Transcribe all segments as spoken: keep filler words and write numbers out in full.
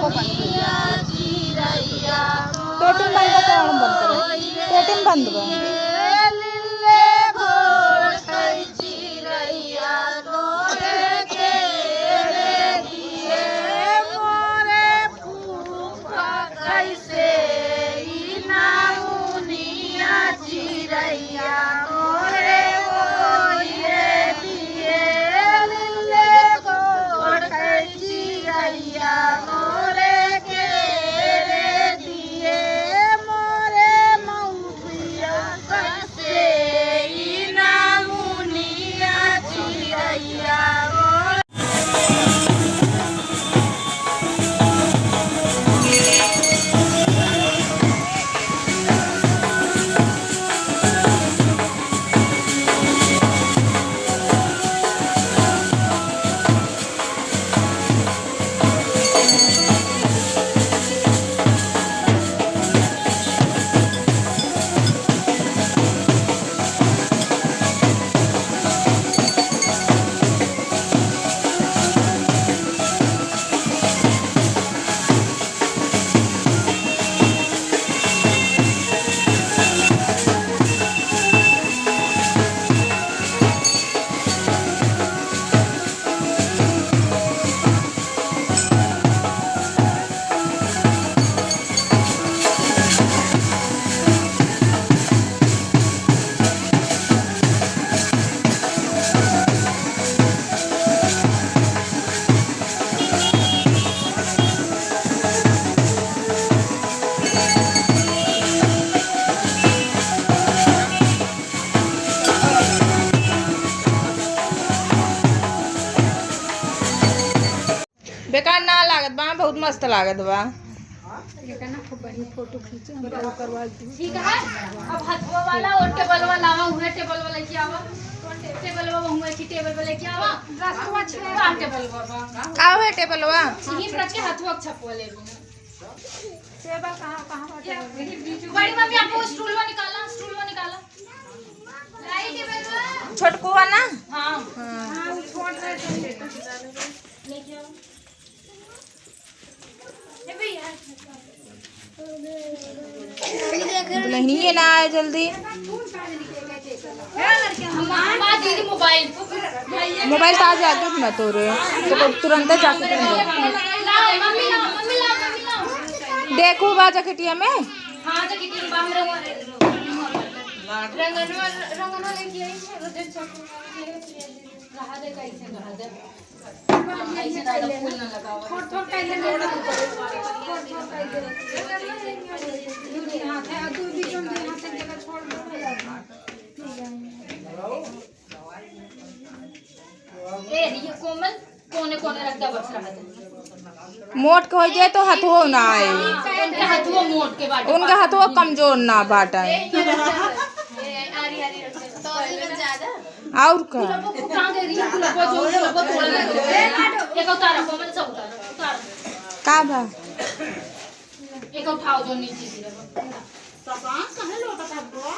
पेटी में बंद बा, कौन बंद करे? पेटी में बंद बा। बेकार ना लागत बा, बहुत मस्त लागत बा। ये का ना, खूब बढ़िया फोटो खींचे, हम लोग करवा दी। ठीक है, अब हथुआ वाला और टेबल वाला आवा, हुए टेबल वाला लेके आवा, टेबल वाला हुए की टेबल वाला लेके आवा। रखवा छे। कहाँ टेबल वाला? का हुए टेबल वाला? यही रख के हथुआ छपवा ले। टेबल कहाँ, कहाँ बा टेबल? बड़ी मम्मी, आपको स्टूल में निकाला, स्टूल में निकाला। लाई टेबल वाला। छोटकुआ ना? हाँ। हाँ। हाँ, वो छोट रहे थे। लेके आओ। दुल्हनिए ना आए जल्दी। हमार दीदी मोबाइल। मोबाइल तो आ जाके ना तोरे, तो तुरंत जाके तुरंत। ला, मम्मी ला, मम्मी ला, मम्मी ला। देखो बा जैकेटिया में। हाँ, जैकेटिया में बाहर रंगवा, रंगनवा, रंगनवा लेके आई है, रोजन चौक। रहा दे, कैसे रहा दे। ऐसे ज्यादा फूल ना लगावा। थोड़, थोड़ पहले ले लो। थोड़, थोड़ पहले। दू, तीन हाथ है, और दू, बीच में दू हाथ है, जगह छोड़ दो। ए, ये कोमल, कोने, कोने रख दे, बस रहा दे। मोट के हो जाए तो हथुओ ना आए। हाँ, उनके हथुओ मोट के बाटे। उनका हथुओ कमजोर ना बाटे। ए, ये रख दे। ए, आरी, आरी रख दे। तो अभी कुछ ज्यादा? और का? गुलाबो फुटा दे रही, गुलाबो जो, गुलाबो तोड़ा ना दे। एक उतारा, कोमल से उतारा, उतारा। का बा? एक उठाओ जो नीचे से। सामान कहाँ लोटा था, ब्रो?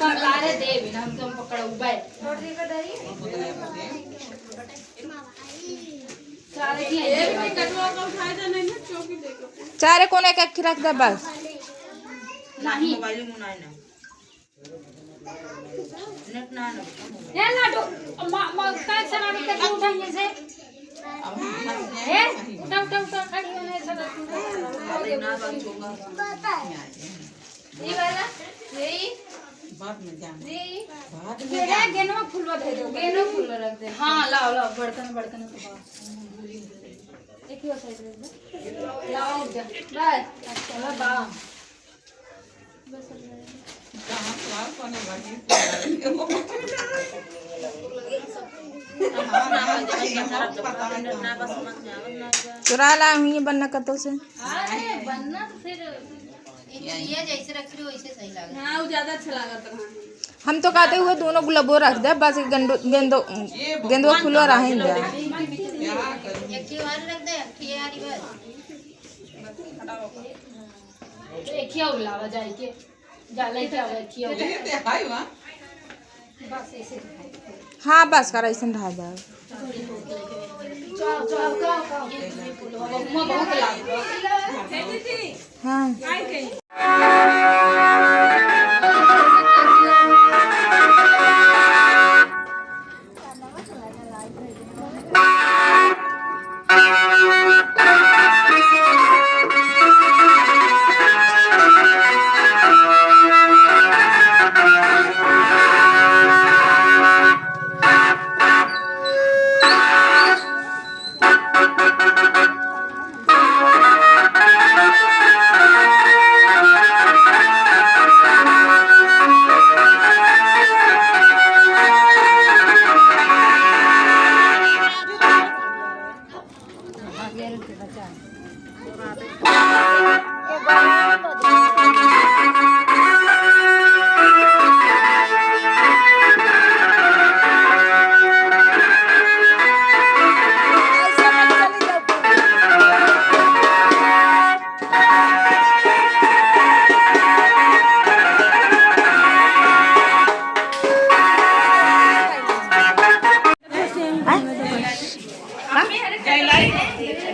कमलारे देवी ना, हम तुम पकड़उबे। चारे कोने एक एक रख दे बस। नहीं। मोबाइल में नहीं ना। नेट ना ना। ए लाडो, म-, म-, काहे से ना निकल के उठाइए से? ए, उठा, उठा, उठा, खड़ी होने से। ये वाला, यही। बाद में जान। यही। बाद में ये जान। गेनवा फुलवा दे दो, गेनवा फुलवा रख दे। हाँ, लाओ, लाओ, बर्तन, बर्तन उठाओ। एक ही साइड रख दो। लाओ, जा। बस, अच्छा, बा। चुरा ला हुई बन्ना कतो से। अरे, बन्ना तो फिर ये जैसे रख रहे हो, वैसे सही लगा। हाँ, वो ज्यादा अच्छा लगा था। हम तो कहते हुए दोनों गुलाबो रख दे, बस गेंदो, गेंदो, गेंदो फूलो रहेंगे। एक ही बार रख दे, एक ही यारी बस। एक ही उलावा जाए के, जा लेके आवे एक ही उलावा। ये ते हाय वा। हाँ, बस कर, ऐसन रह जाओ। हाँ।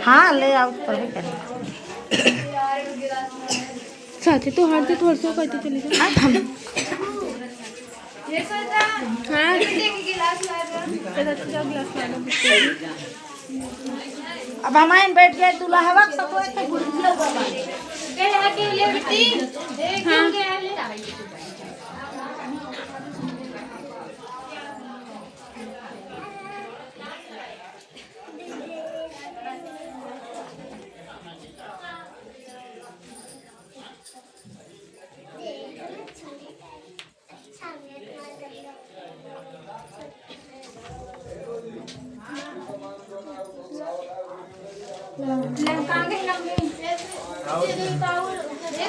हाँ, ले आओ, पढ़े करें। साथी तो हर दिन तोर से कहते चले जाओ। हाँ, हम हाँ। अब हमारे बैठ गए दुल्हवा के साथ, एक गुड़िया बाबा। हाँ।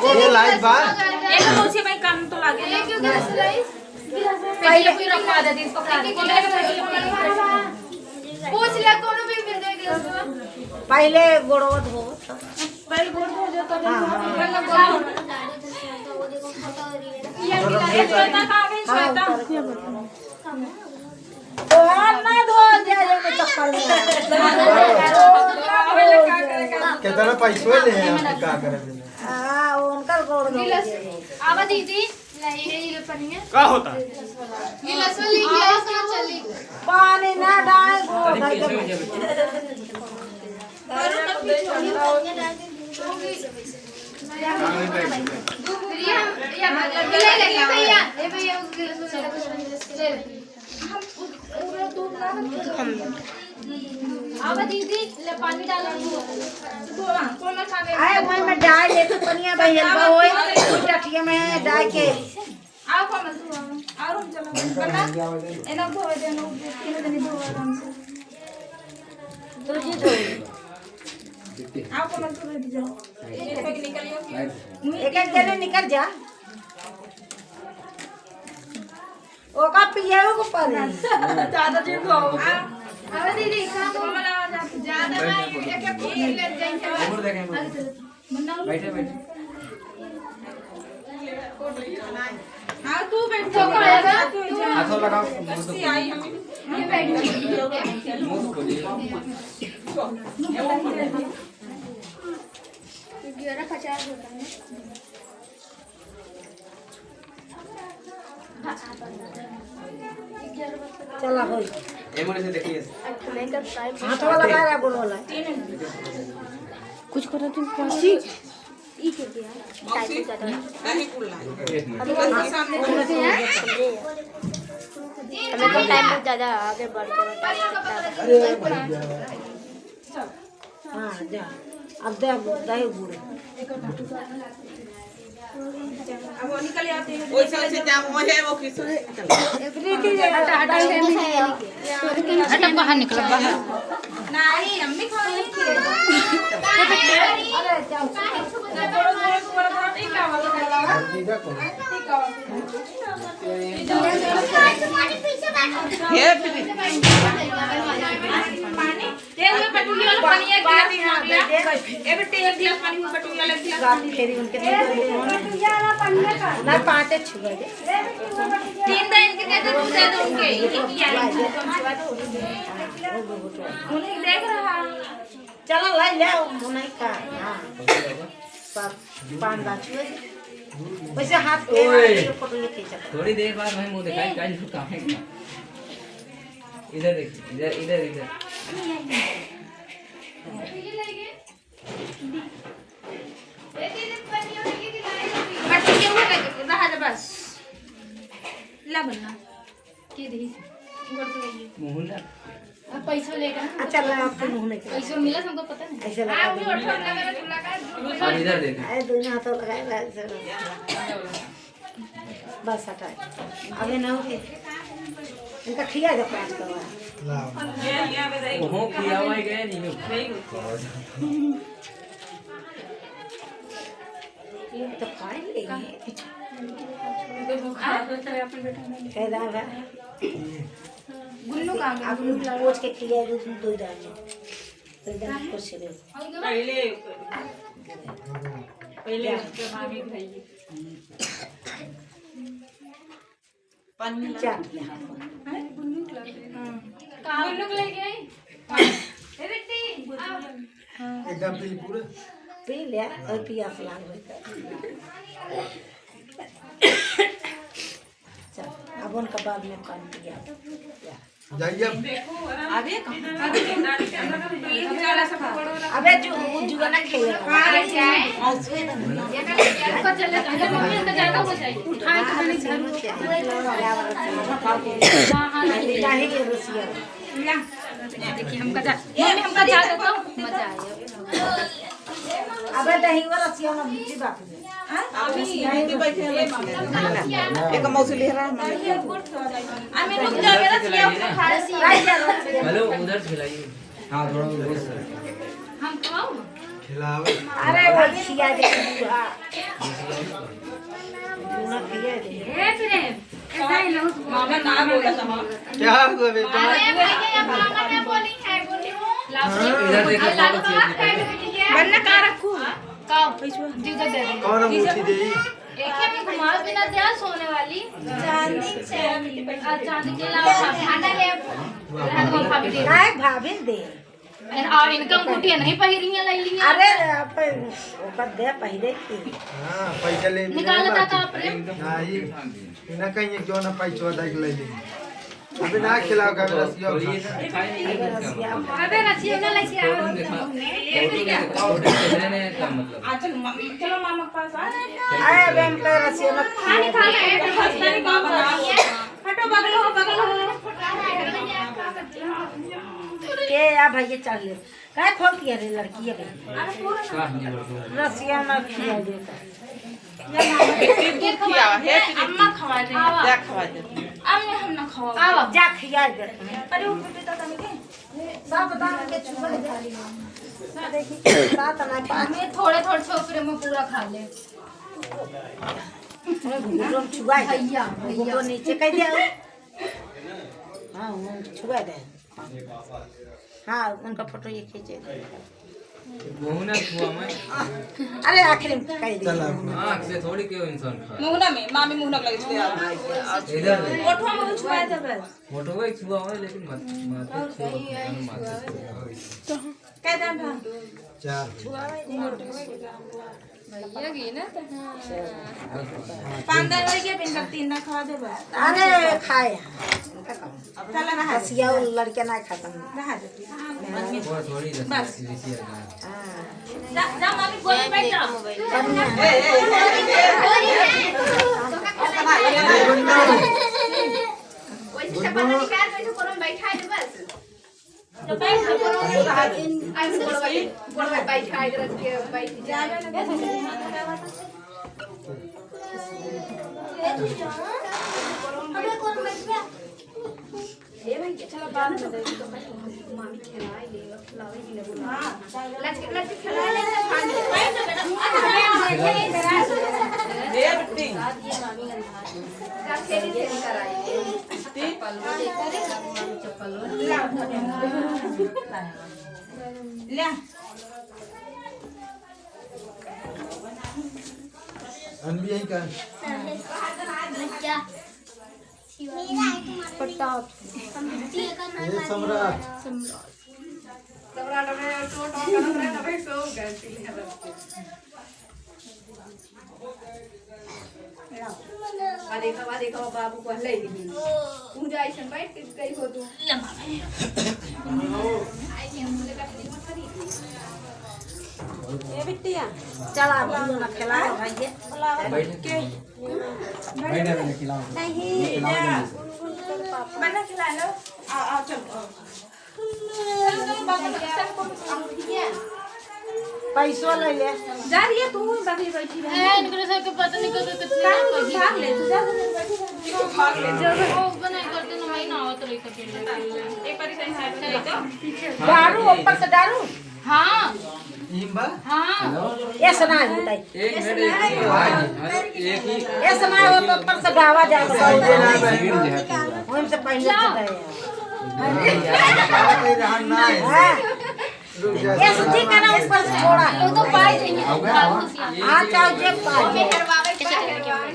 ये लाइट बा? ये तो उसी भाई काम तो लागे ना। पहले कोई रखवा दे, इसको पूछ ले, कोनो भी मिल जाएगी उसको। पहले गोड़वा धो। पहले गोड़ धो जाता है। हाँ, हाँ। श्वेता कहाँ गई? श्वेता। तोहार ना धो जाए, एगो चक्कर में। कितना पैसो ले हैं, आपको का करे देना? हाँ, उनका गोड़ धो जाए। आवा दीदी, लाई है ये पनिया। का होता है? गिलास लेके आओ, तो चली। पानी ना डाल, गोड़ धो जाए। आवा दीदी, ले पानी डालो। आए भाई, मैं डाल लेती पनिया भाई, हल्का होए, कोई टटिया में डाल के। आओ कोमल, तू आओ। और हम चलो, बता। एना धोए दे, एना तीनों जने धोए आराम से। तू जी धोए। आओ कोमल, तू बैठ जा। एक एक जने निकल जा। ओका पियावे को पड़े। ज्यादा जी धो। आओ, आओ दीदी, कहाँ धो? कोमल, आओ, जा। ज्यादा ना, एक एक को ले जाएंगे। बैठे, बैठे। हाँ, तू बैठ जा। हाथों लगाओ। ये बैठ। मुंह खोलिए। ग्यारह पचास होता है। चला होई। ए मने से देखिए। हाथ वाला का रहा, गोड़ वाला। कुछ करो तुम क्या? ई के दिया? टाइम बहुत ज्यादा है। अभी तो सामने हमें तो टाइम बहुत ज्यादा आगे बढ़ गया। हाँ, जा। अब दे, दे गुड़। अब वो निकल आते हैं। वैसे, वैसे जा, वो है, वो किस हटा, हटा, हटा, बाहर निकलो, बाहर। नहीं, अम्मी खाओ, नहीं खाओ। अरे, जाओ। ये पीछे बैठ। ये हुए पटुली वाला पानी एक गिलास। ए बेटे, एक गिलास पानी में बटुया ले दिया। रात फेरी उनके दे दो। ना, पाँचे छुआ दे। तीन दे इनके, दे दो, दे दो उनके। इनके किया है। उन्हें देख रहा। चलो, लाई ले, वो नहीं का। हाँ। सब पान दा छुए। वैसे हाथ पे ओए। ये फोटो ये खींचा। थोड़ी देर बाद भाई मुंह दिखाई, काहे झुका है? इधर देख, इधर, इधर, इधर। बस, ये हुआ, रहा दे बस। ला बन्ना। के दही? गोड़ पे आइए। मुँह ना। अब पैसो लेगा ना। अच्छा, ला, आपको मुँह नहीं करना। पैसो मिला, हमको पता नहीं। ऐसे लगा दो। अब इधर देखो। अरे, दोनों हाथों लगाए, ऐसे। बस हटाए। अबे ना होके। इनका खिया दे पाँच का। ओहो, खिया हुआ ही गया नहीं। ये तो खाए लेंगे। तो बुखार होता है अपन बेटा में। कैदा बा। गुल्लू कहाँ गया? अब गुल्लू पोंछ के खिया दे, तुम दो जाने। तो इधर कुछ दे। पहले, पहले उसके मामी खाइए। पानी मिला। चाट ले। हाँ। गुल्लू के लगे। ए बेटी, आओ। एकदम पी पूरा। पी ले, और पियास लाग होई त। चल, अब उनका बाद में पानी पिया। जाइए। अबे कहाँ? अबे जो, वो जुआ ना खेले। उठा के नहीं धरो। हाँ, हाँ, नहीं। देखिए, हमका जा, मम्मी, हमका जा देता हूँ, मजा आएगा। अबे दही वाला सिया ना, बुद्धि बात है। हाँ? अभी, अभी बैठे हैं, मामी। एक मौसी ले रहा है, मामी। अबे रुक जा, मेरा सिया उठा रहा है। हेलो, उधर से लाइए। हाँ, थोड़ा उधर से। हम खाओ? खिलाओ। अरे, वो खिया दे, बुआ। बुआ खिया दे। ए, प्रेम। मामा ना बोला था, हाँ। क्या हुआ बेटा? अरे भैया, अब मामा ना बोली है, बोली हूँ। हाँ। इधर देखो, फोटो खींच ली। बनना कहाँ रखूँ? का? पैसवा। दीदा दे दे। कौन अंगूठी दे? एक ही में घुमाओ बिना दिया सोने वाली। चांदी, चांदी। आ, चांदी के अलावा भाभी। भाभी दे। भाभी दे। आ, इनका अंगूठी नहीं पहिरी है, ले ली है। अरे, आप ओकर दे पहिरे की। हाँ, पैसा ले लिया निकाल दा बाकी। का प्रेम? नहीं, इन्हें कहीं एक जो ना पैसा दे के ले ली। अबे ना खिलाओ का रसिया उठा। अबे रसिया ना लेके आओ। अच्छा, म-, चलो मामा के पास आ। अरे, अबे हमका रसिया ना खिलाओ। हटो, बगल हो, बगल हो। के या भैया चढ़ ले। काहे खोल दिया रे लड़की अबे? रसिया ना खिया देता। तू खियावा, हे तेरी अम्मा खवा दे। जा खवा दे। अम्मा हम ना खवा। आवा। जा खिया दे। अरे वो बेटा तनी के। बाप दान के छुआ जा रही है। ना देखी, साथ ना पानी। थोड़े थोड़े छोकरे में पूरा खा ले। घुघुटो में छुआ है। भैया, भैया। घुघुटो नीचे कह दिया। हाँ, वो छुआ दे। हाँ, उनका फोटो ये खींचे। मुँह ना छुआ मैं। अरे, आखिरी में कह दी। चला। आँख से थोड़ी क्यों इंसान खा। मुँह ना में, मामी मुँह ना लगे छुआ। इधर। ओठवा में छुआ है तो बस। ओठवा ही छुआ है, लेकिन मत, मत छुआ, मत छुआ। कह दे हम। चार। भैया की ना तो हाँ। पाँच दिन हो गया, बिन तीन ना खवा दे बस। अरे खाए। चला ना, रसिया वो लड़के ना खाता हूँ। रहा दे। वो थोड़ी बस। रसिया ना। हाँ। जा, जा, मम्मी, गोदी में बैठ जाओ। बढ़िया। वैसे चपाती निकाल, वैसे कोनो में बैठा है बस। तो बैठ, गोड़ पे, गोड़ पे बैठा है, रख के बैठ जा। ए भाई, चलो बाद में देखो, तो मामी खिलाए ले, खिलावे के लिए बोला। हाँ, लच के, लच के खिलाए ले, खा ले। ए बेटी। जा, खेली, खेली कराई। ले। हम भी यहीं का। प्रताप। ये सम्राट। सम्राट। आ देखा, आ देखा, बाबू को ले ली। तू जा, ऐसे बैठ के गई हो तू। ए बिटिया, चला, अब हम लोग खेला भाई ये। बैठ के। बैठ के खिलाओ। नहीं। खिलाओ जल्दी से। बना खिला लो। आ, आ, चल, आ। पैसो ले ले। जा रही है तू, बाकी बैठी रह। ए, इनकरे सबके पता नहीं कब कितना काहे तू भाग ले, तू जा, जा, जा, बैठी रह। तू भाग ले। जब वो बनाई करते ना, मैं ना आवत रही कभी। एक बार इसे साइड से तो। दारू ऊपर से दारू। हाँ। हाँ। ये सुना है, बताइए। एक मिनट, एक मिनट, आज, अरे, एक ही। ये सुना है, वो तो ऊपर से गावा जाता है। वहीं से पहले से गए हैं। हाँ। ये सुधी का ना ऊपर से छोड़ा है। वो तो पाई जाएंगे। हाँ, चाहे जे पाई जाए।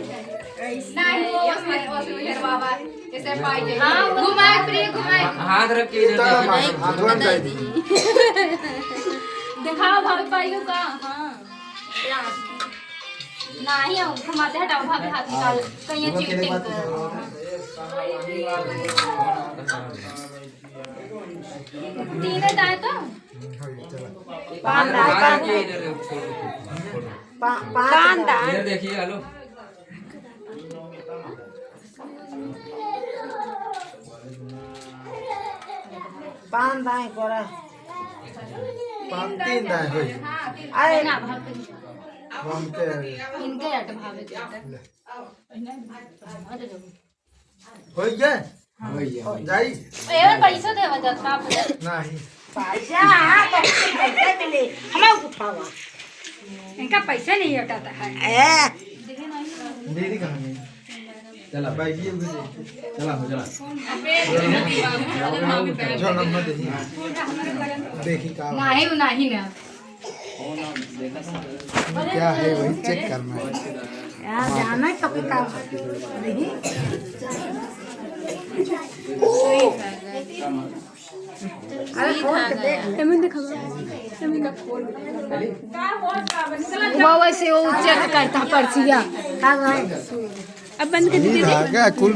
नहीं, वो उसमें, उसमें हेरवावा है। जैसे पाई जाए। हाँ, घुमाए, प्रिय, घुमाए। हाथ रख के इधर देखिए। हाथ रख के। दिखाओ, भाभी पाइयो का? हाँ। नहीं, हम घुमाते, हटाओ, भाभी हाथ निकाल। कहीं ये चीटिंग कर। तीन दाए तो? पान दाए, पान दाए। पा-, पान दाए। इधर देखिए, हेलो। पान दाए कोरा। पान तीन दाए होई। आए। ना, भाग के। हम के। इनके अट भावे के अट। ले। होई गए? हाँ। होई गए, होई गए। जाई? ए, पैसा देवा जात बाप। नहीं। पैसा, हाँ, तो पैसा मिले। हमें उठावा। इनका पैसा नहीं हटाता है। ए। दीदी कहाँ गई? चला। बैठिए, बैठिए। चला, हो, चला। जो नंबर देखिए। देखी का। नहीं, वो नहीं ना। क्या है, वही चेक करना है। यार, जाना है तो कोई काम नहीं। अरे, खोल के देख ले। एमन देखा। वो वैसे वो चेक करता पर्चिया। का भाई? अब बंद कर दीजिए। कुल